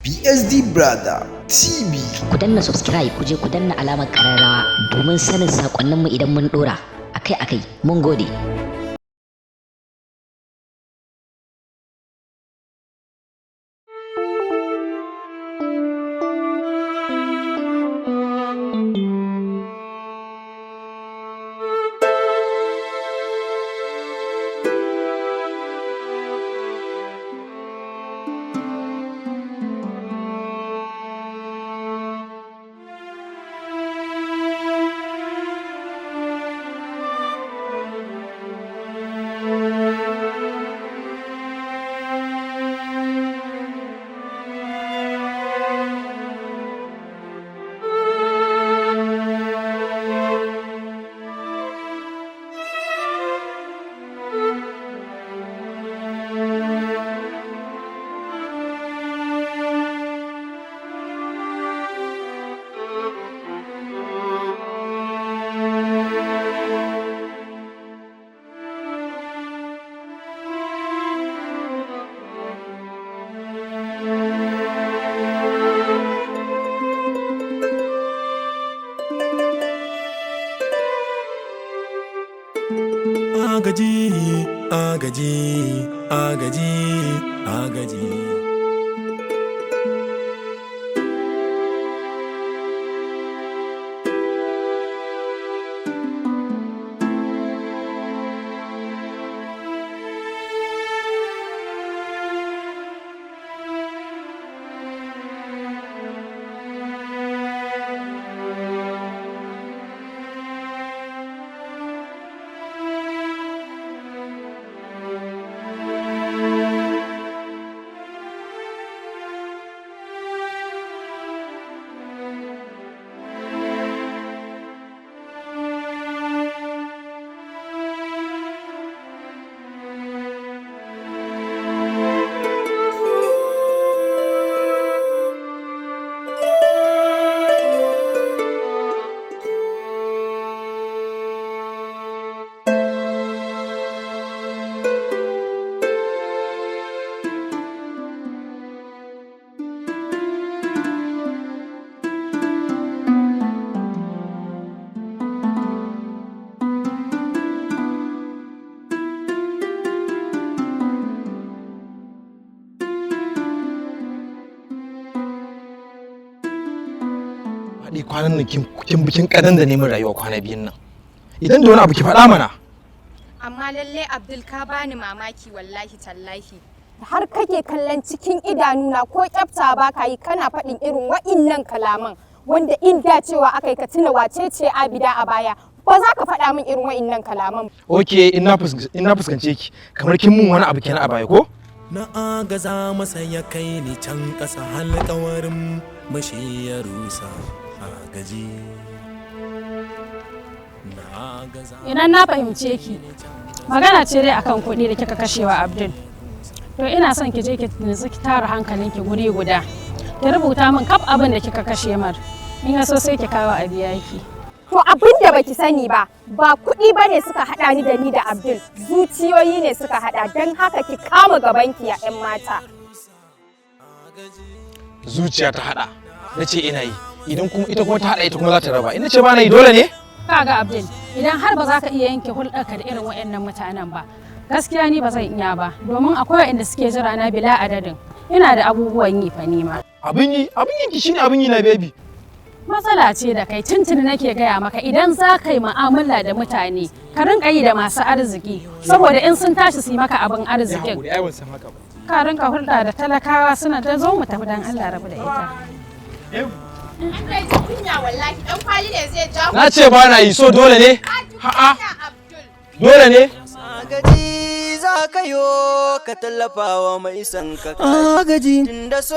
PSD Brother TV. Ku danna subscribe, ku je ku danna alamar kararrawa domin sanin sakonninmu idan mun dora akai-akai. Mun gode. Agaji, agaji, agaji, agaji. Haɗi kwanan nan kin bikin kadan da neman rayuwa kwana biyun nan. Idan da wani abu ki faɗa mana. Amma lalle Abdul, ka bani mamaki, wallahi tallahi. Har kake kallon cikin idanuna, ko kyafta ba ka yi, kana faɗin irin wa'innan kalaman wanda inda cewa aka yi ka tuna wace ce Abida a baya, ba za ka faɗa min irin wa'innan kalaman. Ok, in na fuskance ki kamar kin mun wani abu kenan a baya ko? Na agaza masa ya kai ni can ƙasa, alƙawarin mashi ya rusa. Agaji. Na agaza. Idan na fahimce ki, magana ce dai akan kuɗi da kika kashewa Abdul. To, ina son ki je ki nutsu, ki tara hankalinki guri guda. Ki rubuta min kaf abin da kika kashe mar. In ya so sai ki kawo a biya ki. To, abin da baki sani ba, ba kuɗi ba ne suka haɗa ni da ni da Abdul, zuciyoyi ne suka haɗa. Don haka ki kama gabanki ya 'yan mata. Zuciya ta haɗa. Na ce ina yi. Idan kuma ita kuma ta haɗa, ita kuma za ta raba. Ina ce ba na yi, dole ne? Kaga Abdul, idan har ba za ka iya yanke hulɗarka da irin waɗannan mutanen ba, gaskiya ni ba zan iya ba, domin akwai waɗanda suke jira na bila adadin. Ina da abubuwan yi fa nima. Abin yi, abin yinki shine abin yi na, baby. Matsala ce da kai. Tuntuni nake gaya maka, idan za ka yi mu'amala da mutane, ka rinka yi da masu arziki, saboda in sun tashi su yi maka abin arzikin. Ai ban san haka ba. Ka rinka hulɗa da talakawa suna ta zo mu tafi, dan Allah rabu da ita. An dai ji kunya wallahi, dan kwali ne zai ja. Na ce ba na yi, so dole ne? Ha'a. Abdul. Dole ne? Agaji za ka yo ka tallafa wa mai son ka. Agaji. Tunda so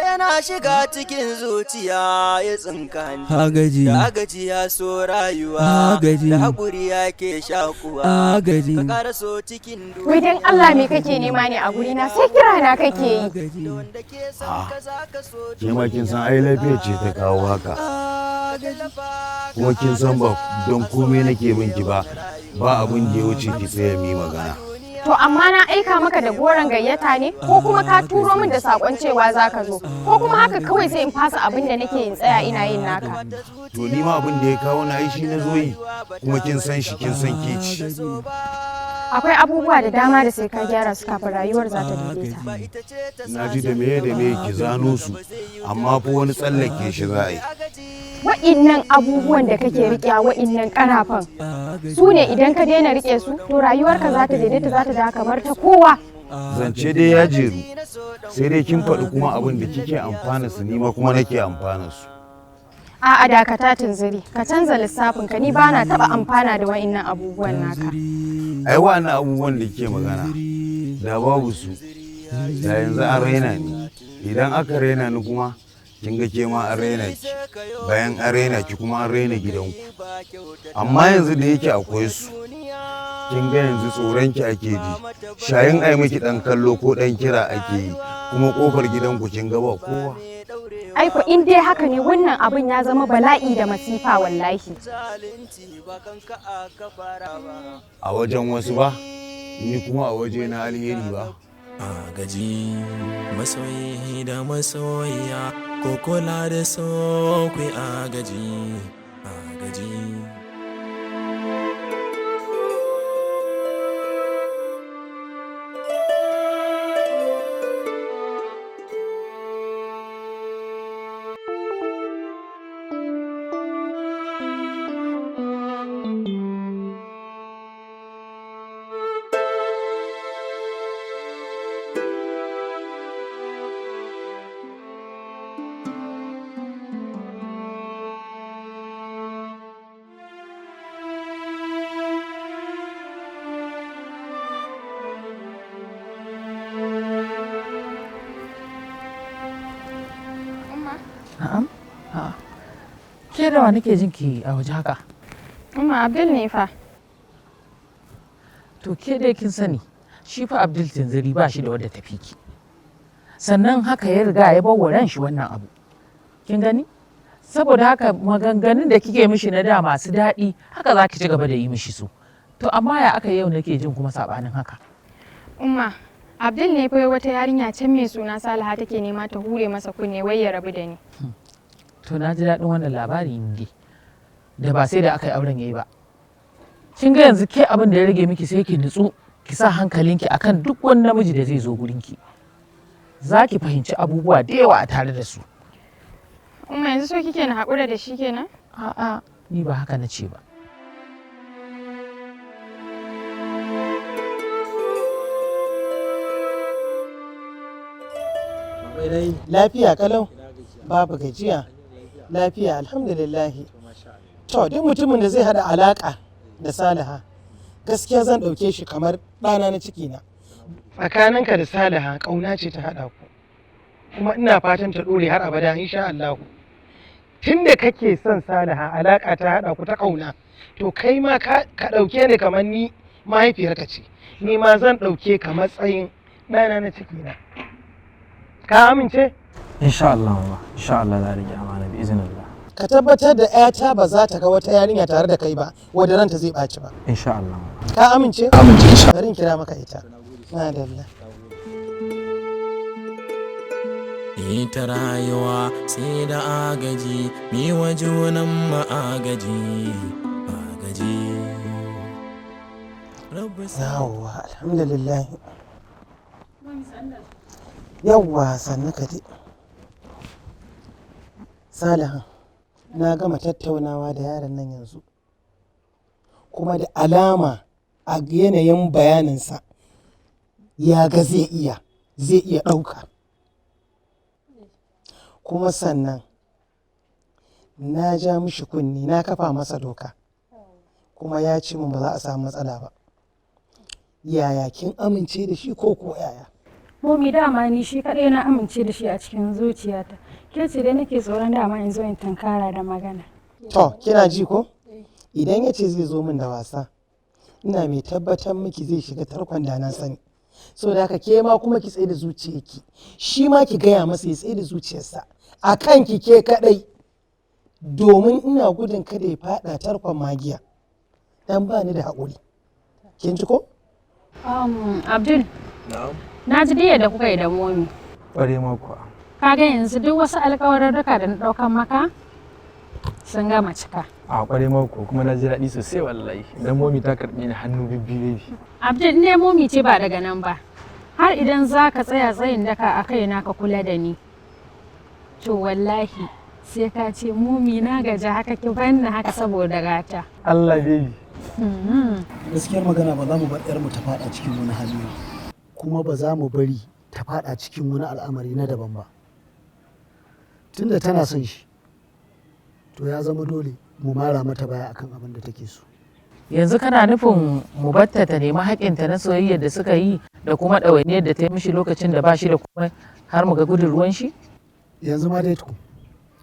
yana shiga cikin zuciya ya tsinka hanji. Agaji. Da agaji ya so rayuwa. Agaji. Da haƙuri ya ke shakuwa. Agaji. Ka ƙara so cikin Wai dan Allah me kake nema ne a gurina sai kira na kake yi? Agaji. duniya. Wanda ke son ka za ka so. Ke ma kin san ai lafiya ce ta kawo haka. Kuma kin san ba don komai nake bin ki ba, ba abin da ya wuce ki tsaya mu yi magana. To amma na aika maka da goron gayyata ne ko kuma ka turo min da sakon cewa za ka zo ko kuma haka kawai sai in fasa abin da nake in tsaya ina yin naka. To ni ma abin da ya kawo na yi shi na zo yi, kuma kin san shi, kin san ke ci. Akwai abubuwa da dama da sai ka gyara su kafin rayuwar za ta daidaita. Na ji da meye da meye, ki zano su, amma fa wani tsallake shi za a yi. Wa'innan abubuwan da kake riƙe, wa'innan karafan su ne, idan ka daina riƙe su to rayuwarka za ta daidaita, za ta dawo kamar ta kowa. Zance dai ya jeru, sai dai kin faɗi kuma abin da kike amfana su, ni ma kuma nake amfana su. A'a, dakata tunziri, ka canza lissafin ka, ni bana taɓa amfana da wa'innan abubuwan naka. Ai wa'annan abubuwan da kike magana, da babu su da yanzu an raina ni. Idan aka raina ni kuma, kin ga ke ma an raina ki, bayan an raina ki kuma an raina gidanku. Amma yanzu da yake akwai su, kin ga yanzu tsoron ki ake ji, shayin ai miki dan kallo ko dan kira ake yi, kuma kofar gidanku kin ga ba kowa. Aiko in dai haka ne, wannan abin ya zama bala'i da masifa wallahi. A wajen wasu ba, ni kuma a waje na alheri ba. Agaji masoyi da masoyiya, ko kula da so ku agaji, agaji. Na'am. A'a. Ke da wa nake jin ki a waje haka? Umma, Abdul ne fa. To ke dai kin sani, shi fa Abdul Tunziri ba shi da wadda tafi ki. Sannan haka ya riga ya bawa ran shi wannan abu. Kin gani? Saboda haka maganganun da kike mishi na da masu daɗi, haka za ki ci gaba da yi mishi su. To amma ya aka yau nake jin kuma saɓanin haka? Umma, Abdul ne fa wata yarinya can mai suna Salaha take nema ta hure masa kunne wai ya rabu da ni. To na ji daɗin wannan labari ne da ba sai da aka yi auren yayi ba. Kin ga yanzu ke abin da ya rage miki, sai ki nutsu ki sa hankalinki akan duk wani namiji da zai zo gurinki. Za ki fahimci abubuwa da yawa a tare da su. Umma, yanzu so kike na haƙura da shi kenan? A'a, ni ba haka na ce ba. Lafiya kalau, babu gajiya. Lafiya, alhamdulillahi. To duk mutumin da zai hada alaka da Salaha, gaskiya zan ɗauke shi kamar ɗana na cikina. Tsakaninka da Salaha ƙauna ce ta haɗa ku, kuma ina fatan ta ɗore har abada insha Allah. Tun da kake son Salaha, alaka ta haɗa ku ta ƙauna, to kai ma ka ɗauke ni kamar ni mahaifiyarka ce, ni ma zan ɗauke ka matsayin ɗana na cikina. Ka amince? Insha Allah mama, insha Allah za a rike amana bi iznillah. Ka tabbatar da 'yata ba za ta ga wata yarinya tare da kai ba wadda ranta zai ɓaci ba. Insha Allah mama. Ka amince? Amince insha. Bari in kira maka ita. Madalla. Ita rayuwa sai da agaji, mi wa junan ma'agaji, agaji. Yawwa, alhamdulillah. Yawwa, sannu ka dai. Salaha, na gama tattaunawa da yaron nan yanzu. Kuma da alama a yanayin bayaninsa ya ga zai iya ɗauka. Kuma sannan na ja mishi kunni, na kafa masa doka. Kuma ya ce min ba za a samu matsala ba. Yaya, kin amince da shi ko kuwa yaya? Momi, dama ni shi kaɗai na amince da shi a cikin zuciyata. Ke ce dai nake tsoron dama in zo in tankara da magana. To, kina ji ko? Idan ya ce zai zo min da wasa, ina mai tabbatar miki zai shiga tarkon da na sani. So da haka ke ma kuma ki tsaye da zuciyarki, shi ma ki gaya masa ya tsaye da zuciyarsa a kanki ke kaɗai. Domin ina gudun kada ya faɗa tarkon magiya. Dan ba ni da haƙuri. Kin ji ko? Abdul, Na'am. na ji diya da kuka yi da momi. Ƙware ma kuwa. Ka ga yanzu duk wasu alƙawarurruka da na ɗaukan maka sun gama cika. A ƙware ma kuwa, kuma na ji daɗi sosai wallahi. Dan momi ta karɓe ni hannu bibbiyu baby. Abdul, in dai momi ce ba daga nan ba. Har idan za ka tsaya tsayin daka a kaina ka kula da ni. To wallahi sai ka ce momi na gaji haka, ki banni haka saboda gata. Allah baby. Gaskiyar magana, ba za mu bar 'yarmu ta fada cikin wani hali ba, kuma ba za mu bari ta fada cikin wani al'amari na daban ba. Tunda tana son shi, to ya zama dole mu mara mata baya akan abin da take so. Yanzu kana nufin mu batta ta nemi haƙƙinta na soyayyar da suka yi da kuma ɗawainiyar da ta yi mishi lokacin da ba shi da komai, har mu ga gudun ruwan shi? Yanzu ma dai tukun,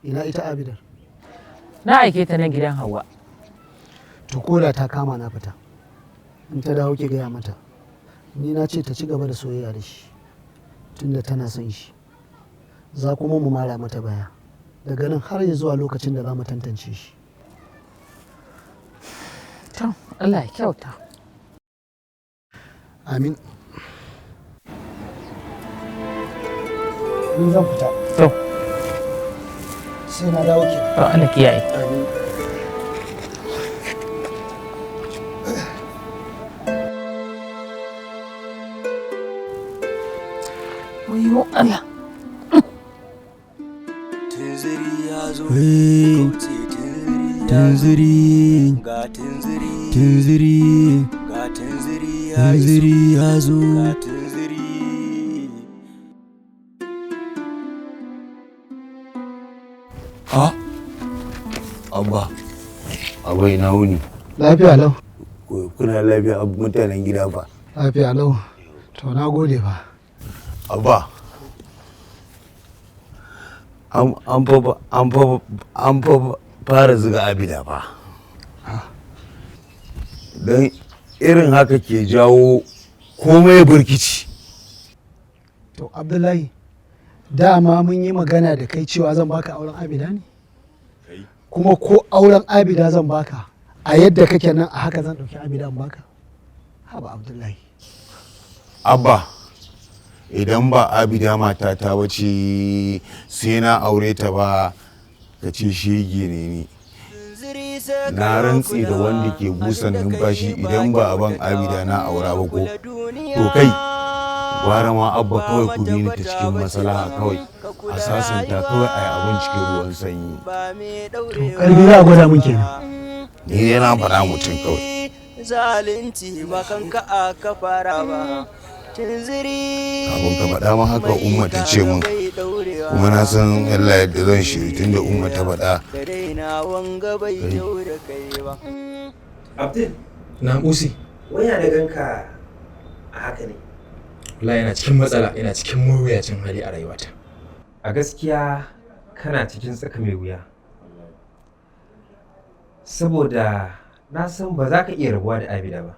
ina ita Abidar? Na aike ta nan gidan Hauwa. To koda ta kama na fita, in ta dawo ki gaya mata ni na ce ta ci gaba da soyayya da shi, tunda tana son shi. Za kuma mu mara mata baya daga nan har ya zuwa lokacin da za mu tantance shi. To Allah ya kyauta. Amin. Ni zan fita. To. Sai na dawo ke. To Allah kiyaye. Amin. Wayo Allah. Tunziri ya zo. Hey. Tunziri. Ga tunziri. Tunziri. Ga tunziri ya iso. Tunziri ya zo. Ga tunziri. A abba, abba, ina wuni? Lafiya lau. Kuna lafiya, abu mutanen gida fa? Lafiya lau. To na gode fa. Abba, an fa fara zuga Abida fa, don irin haka ke jawo komai burkici. To Abdullahi, dama mun yi magana da kai cewa zan baka auren Abida ne? Kuma ko auren Abida zan baka, a yadda kake nan a haka zan ɗauki Abida in baka? Haba Abdullahi. Abba, idan ba Abida matata bace sai na aure ta ba, ka ce shege ne ni. Na rantse da wanda ke busan numfashi, idan ba a ban Abida na aura ba ko to kai, gwara ma abba kawai ku bi ni ta cikin maslaha, kawai a sasanta, kawai a yi abin cikin ruwan sanyi. To ƙarfi za a gwada mun kenan. Ni dai na faɗa mutum kawai. Zalunci ba kanka aka fara ba. Tunziri. Kafin ka faɗa ma haka Umma ta ce min, kuma na san Allah yadda zan shiri tunda Umma ta faɗa. Ka daina wanga bai kyau da kai ba. Abdul, Na Usi. waya da ganka a haka ne? Wallahi yana cikin matsala, ina cikin mawuyacin hali a rayuwata. A gaskiya kana cikin tsaka mai wuya. Saboda na san ba za ka iya rabuwa da Abida ba.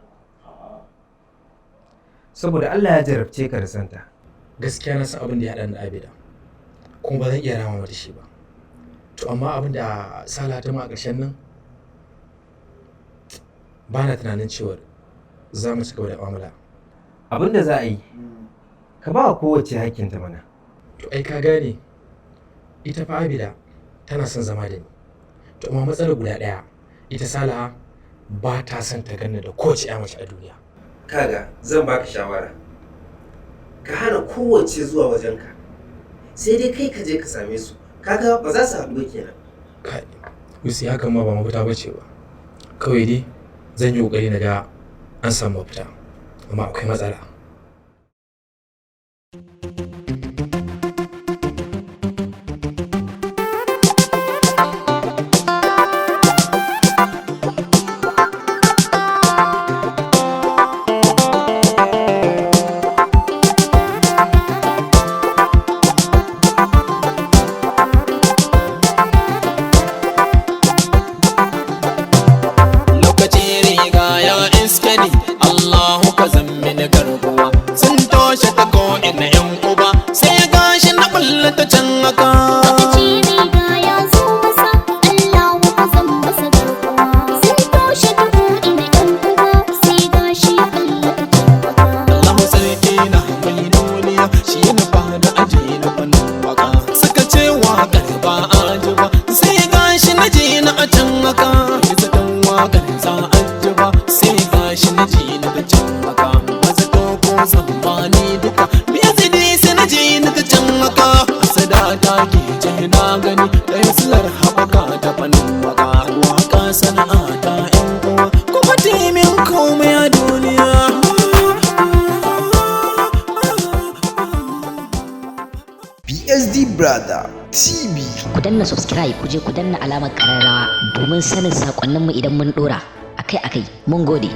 Saboda Allah ya jarabce ka da santa. Gaskiya na san abin da ya haɗa ni da Abida, kuma ba zan iya rama mata shi ba. To amma abin da Sala ta ma a ƙarshen nan, ba na tunanin cewar za mu ci gaba da mu'amala. Abin da za a yi, ka ba wa kowace hakkinta mana. To ai ka gane, ita fa Abida tana son zama da ni. To amma matsalar guda ɗaya, ita Salaha ba ta son ta ganni da kowace ƴa mace a duniya. Kaga, zan baka shawara. Ka hana kowace zuwa wajenka. Sai dai kai ka je ka same su. Kaga ba za su haɗu ba kenan. Kai, Yusi, hakan ma ba mafita ba ce ba. Kawai dai zan yi ƙoƙari na ga an samu mafita, amma akwai matsala. Lokaci riga ya iske ni, Allahu ka zammi ni garkuwa. Waka sana'a ta yan uwa, kuma timin komai a duniya. PSD Brother TV. Ku danna subscribe, ku je ku danna alamar kararrawa domin sanin sakonninmu idan mun dora akai-akai. Mun gode.